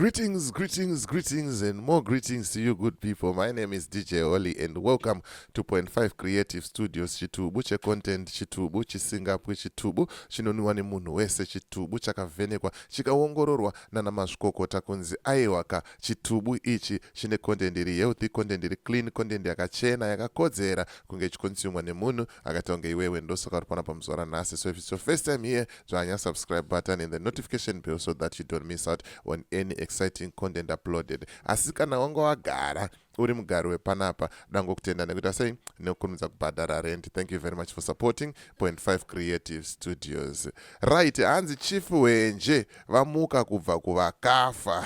Greetings, greetings, greetings, and more greetings to you, good people. My name is DJ Holly, and welcome to Point 5 Creative Studios. Chitubu checontent, chitubu chisingapwi, chitubu chinonwiwa nemunhu wese, chitubu chakavhenekwa chikaongororwa nana mazvikokota kunzi aiwaka, chitubu ichi chine content iri healthy, content iri clean, content yakachena, yakakodzera kunge ichiconsumwa nemunhu akaita kunge iwewe. Ndosaka uri panapa muzuva ranhasi. So if it's your first time here, dzvanya subscribe button and the notification bell so that you don't miss out on any exciting content uploaded. Asi kana wanga wagara uri mugari wepanapa, dangokutenda nekuita sei, nekukurumidza kubhadhara rent. Thank you very much for supporting Point 5 Creative Studios. Right, hanzi Chief Hwenje vamuka kubva kuvakafa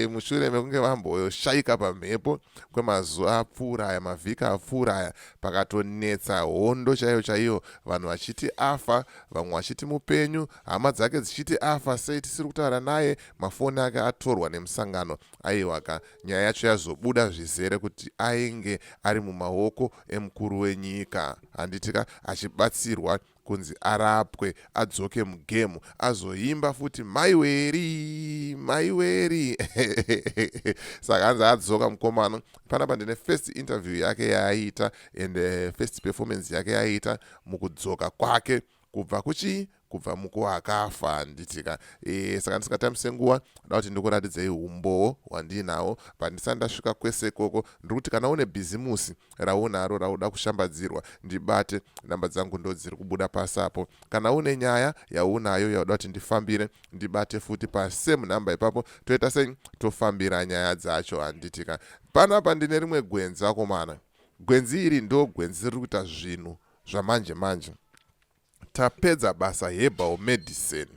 mushure mekunge vamboshayika pamhepo kwemazuva apfuura aya, mavhiki apfuura aya, pakatonetsa hondo chaiyo chaiyo, vanhu vachiti afa, vamwe vachiti mupenyu, hama dzake dzichiti afa sei tisiri kutaura naye, mafoni ake atorwa nemusangano. Aiwaka, nyaya yacho yazobuda zvizere kuti ainge ari mumaoko emukuru wenyika, handitika, achibatsirwa kunzi arapwe adzoke mugame, azoimba futi "Maiweri Maiweri". Saka hanzi adzoka mukomana. Panapa ndine first interview yake yaaita and first performance yake yaaita mukudzoka kwake kubva kuchii, kubva mukuakafa, handitika. Saka ndisingatambise nguva, da kuti ndikuratidzei umbowo hwandinawo. Pandisati ndasvika kwese ikoko, ndiri kuti kana une bhizimusi raunaro rauda kushambadzirwa, ndibate. Namba dzangu ndo dziri kubuda pasapo. Kana une nyaya yaunayo yauda kuti ndifambire, ndibate futi pasame namba ipapo, toita sei, tofambira nyaya dzacho, handitika. Panapa ndine rimwe gwenzi, akomana. Gwenzi iri ndo gwenzi riri kuita zvinhu zvamanje manje. Tapedza Basa Herbal Medicine,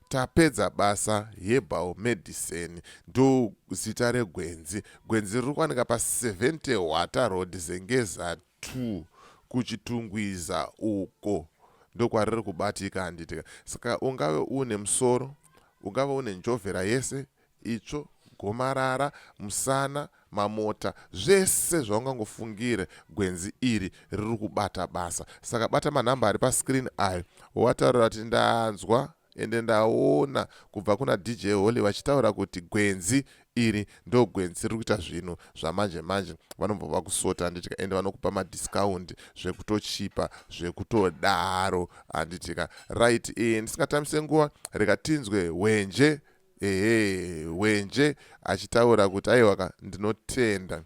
Tapedza Basa Herbal Medicine ndo zita regwenzi. Gwenzi riri kuwanika pa70 Hwata Road, Zengeza 2, kuChitungwiza uko ndokwariri kubatika, handitika. Saka ungave une musoro, ungave une njovhera yese, itsvo, gomarara, musana, mamota, zvese zvaungangofungire, gwenzi iri riri kubata basa. Saka bata manhamba ari pascreen ayo, wataura kuti ndanzwa ende ndaona kubva kuna DJ Holly vachitaura kuti gwenzi iri ndo gwenzi riri kuita zvinhu zvamanje manje. Vanobva vakusota, handitika, ende vanokupa madiscount zvekutochipa zvekutodaro, handitika. Right, ndisingatambise nguva, rega tinzwe Hwenje, ehe, Hwenje achitaura kuti aiwaka, ndinotenda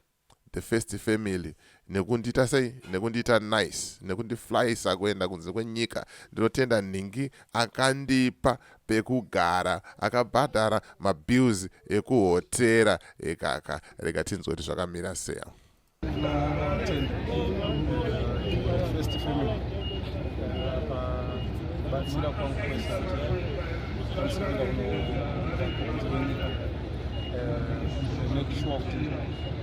the First Family nekundiita sei, nekundiita nice, nekundiflyisa kuenda kunze kwenyika. Ndinotenda nhingi akandipa pekugara, akabhadhara mabills ekuhotera ekaka. Rega tinzwe kuti zvakamira sei. Tinotenda First Family pakubatsira kwangu kwese kuti ndikwanise kuenda kunze kwenyika, make sure kuti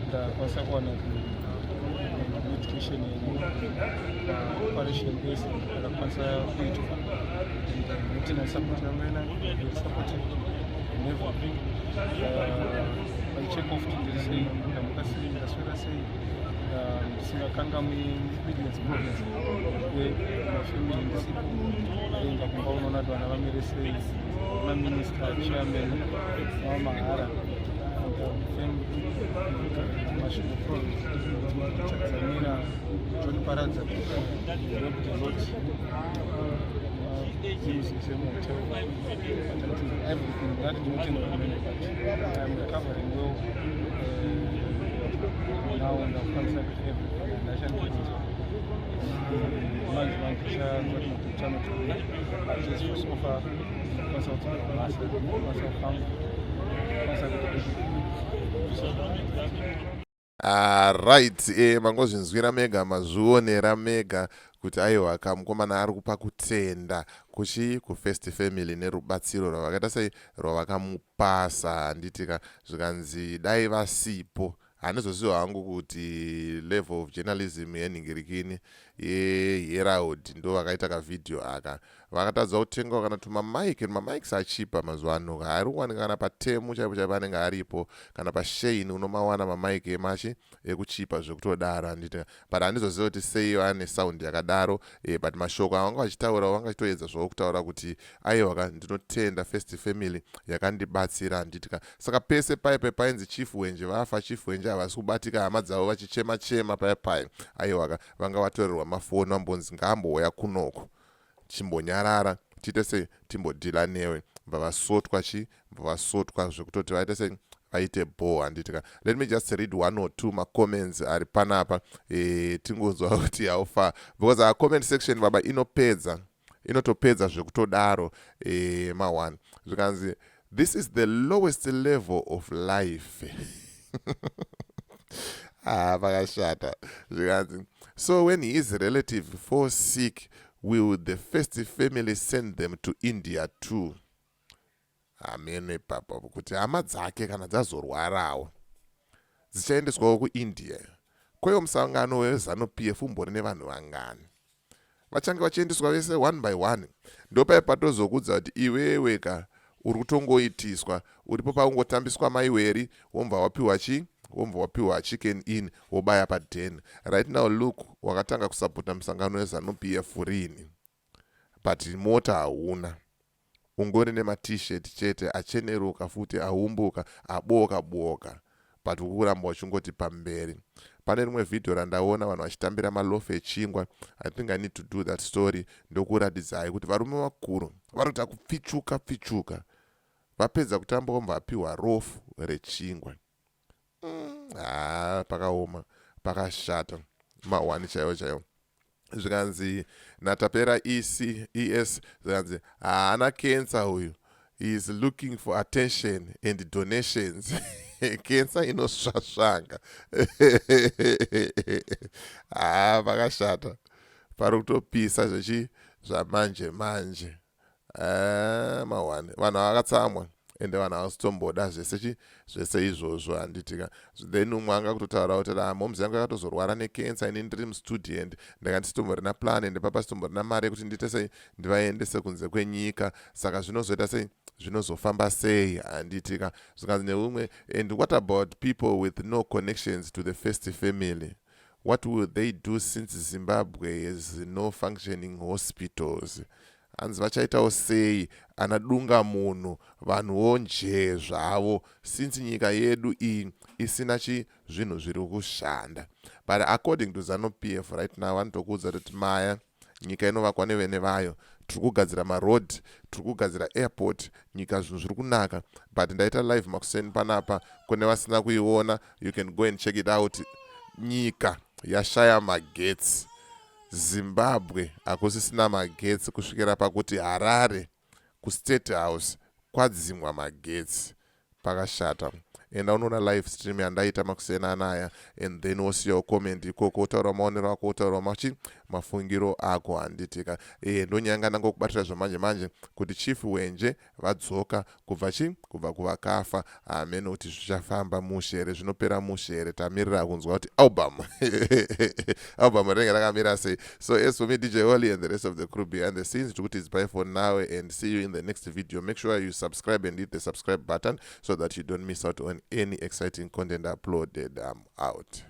ndakwanisa kuwana medication, operation ese akakwanisa kuitwa. Notenda support yangu ina very supportive in everything. Vacheck off kuti ndiri sei, ndamuka sei, ndaswera sei, ndisingakangamwi Midlands Province wemafamily ndisipo. Aenda kumba unoona kuti vana vamire sei, maminister, chairman vamahara, and Masvingo Province, Chadzamira, John Paradza helped a lot semuhotel. But I think everything that ndinotenda hurumende, but I am recovering well now. Ndakukwanisa kuita everything andachandikuita. Manje manje tichanzwa kuti madoctor anoti at least for so far ndikwanisa kudzokera basa, ndikwanisa kufamba, ndikwanisa kuita everything. Right, mangozvinzwira mega, mazvionera mega kuti aiwa, kamukomana ari kupa kutenda kuchi kuFirst Family nerubatsiro rwavakaita sei, rwavakamupasa, handitika. Zvikanzi dai vasipo Handizoziva hangu kuti level of journalism yenhingirikini yeHerald ndo vakaita kavhidhiyo aka, vakatadza kutengawo kana tumamic. Mamikes achipa mazuva ano, haari kuwanika kana paTemu chaipo chaipo anenge aripo, kana paShein unomawana mamike emachi ekuchipa zvekutodaro, handiti? But handizoziva kuti sei vane sound yakadaro. But mashoko avanga vachitaura, vanga vachitoedza zvavo kutaura kuti aiwa, ndinotenda First Family yakandibatsira, handitika? Saka pese paipe painzi Chief Wenje vafa, Chief Wenje havasi kubatika, hama dzavo vachichema chema pai pai, aiwaka, vanga vatorerwa mafoni, vambonzi ngaambouya kunoko, chimbonyarara, tiite sei, timbodhila newe. Bva vasotwa chi, bva vasotwa zvekutoti vaite sei, vaite bo, handitika? Let me just read one or two macomments ari panapa, tingonzwa kuti how far, because our comment section, baba, inopedza, inotopedza zvekutodaro. Ma1 zvikanzi, "This is the lowest level of life." Ah, vakashata. Zvikanzi, "So when his relative fall sick, will the First Family send them to India too?" Hameno ipapo kuti hama dzake kana dzazorwarawo dzichaendeswawo kuIndia. Kweyo musangano weZANU PF umbori nevanhu vangani vachange vachiendeswa vese one by one? Ndopai patozokudza kuti iwewe ka uri kutongoitiswa, uripo paungotambiswa maiweri, womva wapiwa chi, womva wapiwa Chicken Inn, wobaya paden. Right now, look, wakatanga kusapota musangano weZANU PF rini? But mota hauna, ungori nemaT-shirt chete acheneruka futi, aumbuka, aboka boka, but ukuramba uchingoti pamberi. Pane rimwe vhidhiyo randaona vanhu vachitambira maloaf echingwa. I think I need to do that story, ndokuratidzai kuti varume vakuru vari kuita kupfichuka pfichuka, vapedza kutamba vobva vapiwa loaf rechingwa. Ha, pakaoma, pakashata, mahwani chaiwo chaiwo. Zvikanzi naTapera ec es, zvikanzi, "Haana cancer uyu, he is looking for attention and donations. Cancer inosvasvanga." Ha, pakashata, pari kutopisa zvechi zvamanje manje. Mahwani, vanhu vakatsamwa, ende vanhu havasitomboda zvese chi zvese izvozvo, handitika? Then umwe anga kutotaura kuti, "Ah, momzi yangu yakatozorwara necancer, ini ndiri mustudent, ndanga ndisitomborina plan, ende papa sitomborina mari yekuti ndiite sei, ndivaendese kunze kwenyika. Saka zvinozoita sei, zvinozofamba sei?" Handitika? Zvikanzi neumwe, "And what about people with no connections to the First Family? What will they do since Zimbabwe has no functioning hospitals?" Hanzi vachaitawo sei ana dunga munhu, vanhuwo njee zvavo, since nyika yedu iyi isina chi zvinhu zviri kushanda? But according to ZANU PF right now, vanotokuudza kuti maya, nyika inovakwa nevene vayo, tiri kugadzira maroad, tiri kugadzira airport, nyika zvinhu zviri kunaka. But ndaita live makuseni panapa, kune vasina kuiona, you can go and check it out. Nyika yashaya magetsi, Zimbabwe hakusisina magetsi, kusvikira pakuti Harare kuState House kwadzimwa magetsi. Pakashata. Enda unoona live stream yandaita makuseni anaya, and then wosiyawo comment ikoko, wotaura maonero ako, wotaura machi mafungiro ako, handitika? Ndonyanga ndangokubatira zvamanje manje kuti Chief Wenje vadzoka kubva chi kubva kuvakafa. Hamene kuti zvichafamba mushe here, zvinopera mushe here. Tamirira kunzwa kuti album rinenge rakamira sei. So as for me, DJ Holly, and the rest of the crew behind the scenes, tikuti it's bye for now and see you in the next video. Make sure you subscribe and hit the subscribe button so that you don't miss out on any exciting content uploaded. I'm out.